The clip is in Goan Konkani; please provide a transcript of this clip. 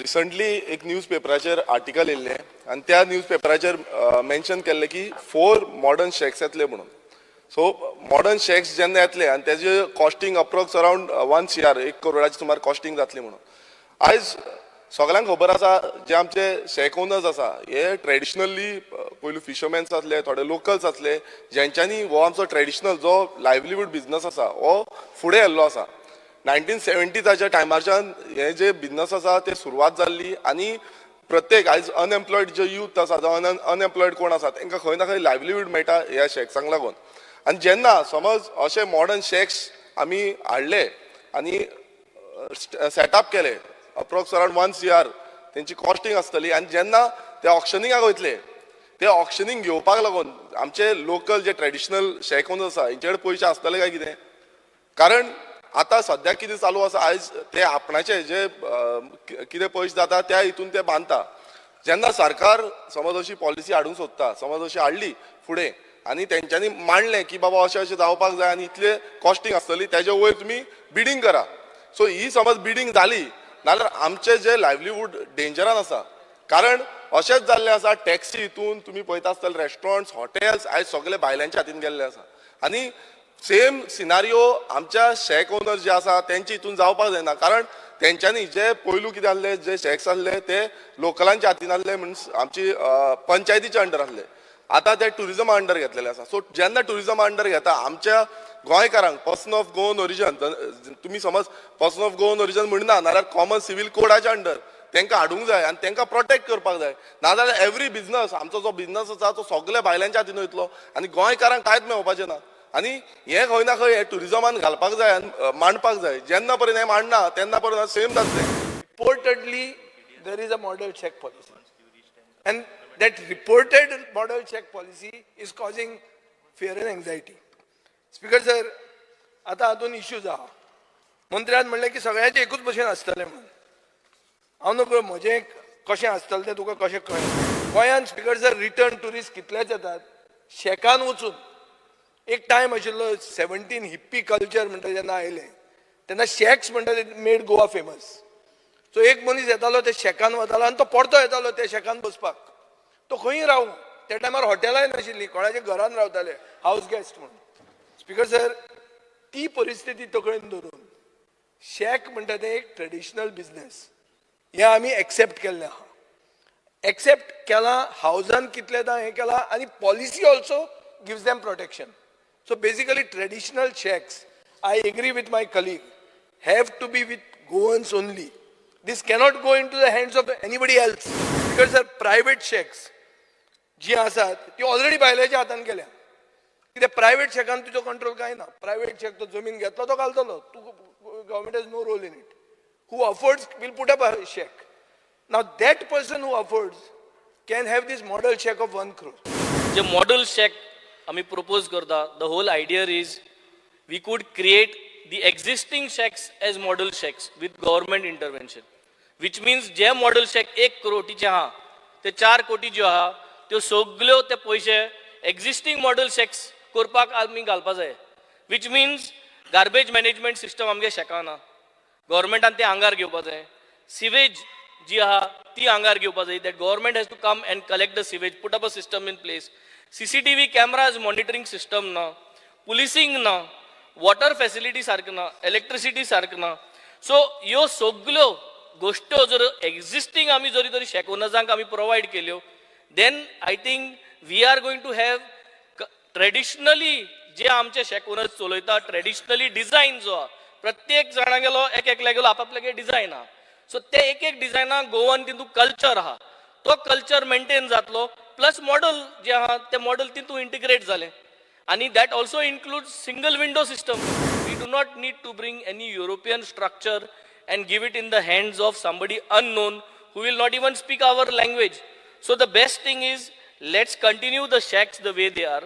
रिसंटली एक न्यूज पेपराचेर आर्टिकल येयल्लें आनी त्या न्यूज पेपराचेर मेन्शन केल्लें की फोर मॉडर्न शॅक्स येतले म्हणून. सो मॉडर्न शॅक्स जेन्ना येतले आनी तेजे costing approx around 1 CR, 1 करोडाचे सुमार कॉस्टिंग जातली म्हणून. आयज सगळ्यांक खबर आसा, जे आमचे शॅक ओनर्स आसा हे ट्रेडिशनली पयलू फिशरमॅन्स आसले, थोडे लोकल्स आसले, जेंच्यांनी हो आमचो ट्रेडिशनल जो लायवलीहूड बिजनस आसा हो फुडें येल्लो आसा. 1970जाच्या टायमारच्यान हे जे बिजनस आसा ते सुरवात जाल्ली आनी प्रत्येक आयज अनएम्प्लॉयड जे यूथ आसा जावं अनएम्प्लॉयड कोण आसा, तांकां खंय ना खंय लायवलीहूड मेळटा ह्या शॅक्सांक लागून. आनी जेन्ना समज अशे मॉडर्न शॅक्स आमी हाडले आनी सेटअप केले, अप्रोक्स अरावंड 1 CR तेंची कॉस्टिंग आसतली. आनी जेन्ना ते ऑक्शनिंगाक वयतले, ते ऑक्शनींग घेवपाक लागून आमचे लोकल जे ट्रेडिशनल शॅक ओनर्स आसा हेंचे कडेन पयशे आसतले काय कितें? कारण आतां सद्याक कितें चालू आसा, आयज ते आपणाचे जे कितें पयशे जाता त्या हितून ते बांदता. जेन्ना सरकार समज अशी पॉलिसी हाडूंक सोदता, समज अशी हाडली फुडें आनी तेंच्यांनी मांडलें की बाबा अशें अशें जावपाक जाय आनी इतले कॉस्टिंग आसतली, तेजे वयर तुमी बिडींग करा. सो ही समज बिडींग जाली नाल्यार आमचे जे लायवलीहूड डेंजरान आसा. कारण अशेंच जाल्लें आसा, टॅक्सी हितून तुमी पळयता आसतले, रेस्टॉरंट्स, हॉटेल्स आयज सगळे भायल्यांच्या हातीन गेल्ले आसा. आनी सेम सिनारियो आमच्या शॅक ओनर जे आसा तेंचे हितून जावपाक जायना. कारण तेंच्यांनी जे पयलू कितें आसले, जे शॅक्स आसले ते लोकलांच्या हातीन आसले, मिन्स आमची पंचायतीच्या अंडर आसले. आतां ते टुरिजमा अंडर घेतलेले आसा. सो जेन्ना टुरिजमा अंडर घेता, आमच्या गोंयकारांक पर्सन ऑफ गोवन ओरिजन, तुमी समज पर्सन ऑफ गोवन ओरिजन म्हणना नाल्यार कॉमन सिवील कोडाच्या अंडर तांकां हाडूंक जाय आनी तांकां प्रोटेक्ट करपाक जाय. नाजाल्यार एवरी बिझनस, आमचो जो बिझनस आसा तो सगळे भायल्यांच्या हातीन वयतलो आनी गोंयकारांक कांयच मेळपाचें ना. आनी हें खंय ना खंय हें टुरिजमान घालपाक जाय आनी मांडपाक जाय. जेन्ना पर्यंत हें मांडना तेन्ना पर्यंत सेम जातलें. Reportedly, there is a model shack policy. And that reported model shack policy is causing fear and anxiety. Speaker sir, आतां हातून इश्यूज आहा. मंत्र्यान म्हणलें की सगळ्यांचे एकूच भशेन आसतलें म्हणून. हांव नकळो म्हजें कशें आसतलें तें तुका कशें कळ्ळें. गोंयांत, स्पीकर सर, रिटर्न ट्युरिस्ट कितलेच येतात शॅकान वचून. एक टायम आशिल्लो, 17 हिप्पी कल्चर म्हणटा जेन्ना आयलें तेन्ना शॅक्स म्हणटा ते मेड गोवा फेमस. सो एक मनीस येतालो, ते शॅकान वतालो आनी तो परतो येतालो त्या शॅकान बसपाक. तो खंयी रावूं. त्या टायमार हॉटेलांय नाशिल्लीं, कोणाच्या घरान रावताले हावस गेस्ट म्हणून. स्पीकर सर, ती परिस्थिती तकलेन धरून शॅक म्हणटा तें एक ट्रेडिशनल बिजनेस हें आमी एक्सेप्ट केल्लें आहा. एक्सेप्ट केलां, हावजान कितलेदां हें केलां आनी policy also gives them protection. So basically, traditional shacks, I agree with my colleague, have to be with Goans only. This cannot go in to the hands of anybody else because sir, private shacks जी आसात ती ऑलरेडी भायल्याच्या हातान गेल्या. कित्याक प्रायवेट शॅकान तुजो कंट्रोल कांय ना. प्रायवेट शॅक, तो जमीन घेतलो, तो घालतलो. तूं, government has no role in it. Who affords will put up a shack. Now that person who affords can have this model shack of 1 crore. J model shack आमी प्रपोज करता, the whole idea is we could create the existing shacks as model shacks with government intervention, which means J model shack 1 कोटीचे आहा ते 4 कोटी ज्यो आहा त्यो सगल्यो ते पयशे एक्झिस्टींग मॉडल शॅक्स करपाक आमी घालपा जाय. Which means garbage management system आमगे शॅकां ना, गव्हर्मेंटान ते आंगार घेवपा जाय. सिवेज जी आहा ती आंगार घेवपा जाय, that government has to come and collect the sewage, put up a system in place. CCTV cameras, monitoring system ना, पुलिसींग ना, वॉटर फॅसिलिटी सारकें ना, इलेक्ट्रिसिटी सारकें ना. सो ह्यो सगल्यो गोश्ट्यो जर एक्झिस्टींग आमी जरी तरी शॅक ओनर्सांक आमी प्रोवायड केल्यो, then I think we are going to have traditionally जे आमचे शॅक ओनर्स चलयता, ट्रेडिशनली डिझायन जो आहा, प्रत्येक जाणागेलो एक एकल्यागेलो आपापल्यागे डिझायन आहा. सो ते एक एक डिझायनाक गोवन तितून कल्चर आहा, तो कल्चर मेंटेन जातलो, प्लस मॉडल जे आहा ते मॉडल तितून इंटिग्रेट जालें. आनी that also include single window system. We do not need to bring any European structure and give it in the hands of somebody unknown who will not even speak our language. So the best thing is, let's continue the shacks the way they are.